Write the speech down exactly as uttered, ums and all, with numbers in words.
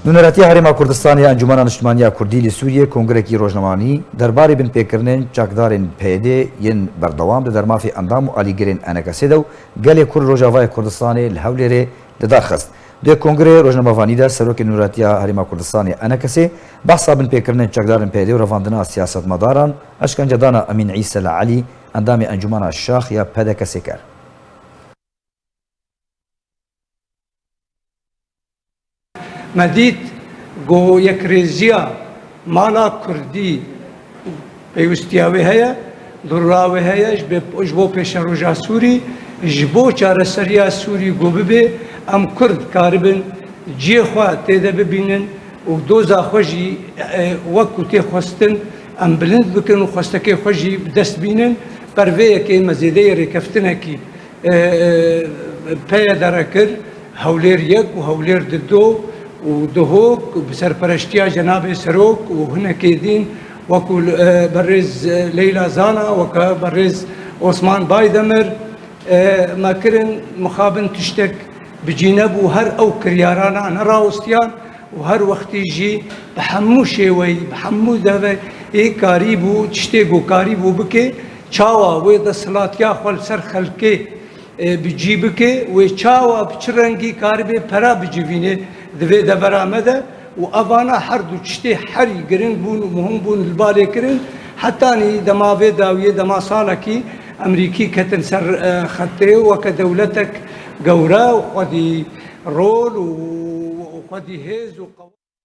Nûneratiya Herêma Kurdistanê ya Encûmena Niştimaniya Kurdî li Sûriyê kongrekî rojnamevanî derbarê binpêkirinên çekdarên P Y D yên berdewam di dermafê endam û alîgirên E N K S'ê de û gelê Kurd Rojavayê Kurdistanê li Hewlêrê li dar xist. Di kongrê rojnamevanî de Serokê Nûneratiya Herêma Kurdistanê ya E N K S'ê behsa binpêkirinên çekdarên P Y D û revandina siyasetmedaran, eşkencedana Emîn Îsel Elî, endamê Encûmena Şax ya P D K S'ê kir. Me dît ku yekrêziya mala kurdî pêwistiya wê heye, durra wê heye ji be-, ji bo pêşeroja Sûrî, ji bo çareseriya Sûrî ku bibe, em kurd karibin cihê xwe tê de bibînin û doza xwe jî, e, wek ku tê xwestin, em bilind bikin û xwestekê xwe jî bi dest bînin. Ber vê yekê me zêdeyê rêkeftinekî e, e, peye dere kir, Hewlêr yek û Hewlêr dido û Duhok bi serpereştiya Cenabê Serok û hinekê din, wekû, e, berêz, e, Leyla Zana, weke berêz Osman Baydemir, e, me kirin, mixabin tiştek bi cî nebû, her ew kiryarana nerawestiyan û her wextî jî bi hemû şêweyî, bi hemû deveyê karîbû, tiştê ku karîbû bike, çawa wê desthilatiya xwe li ser xelkê, e, bi cî bike, wê çawa bi çi rengî karibê pera bicivîne di vê devera me de û evana her du tiştê herî giring bûn û muhim bûn li balê kirin. Hetanî dema vê dawiyê, dema salekî Emerîkî ketin ser, e, xetê weke dewletek gewre û xwedî rol û, û xwedî hêz û qew-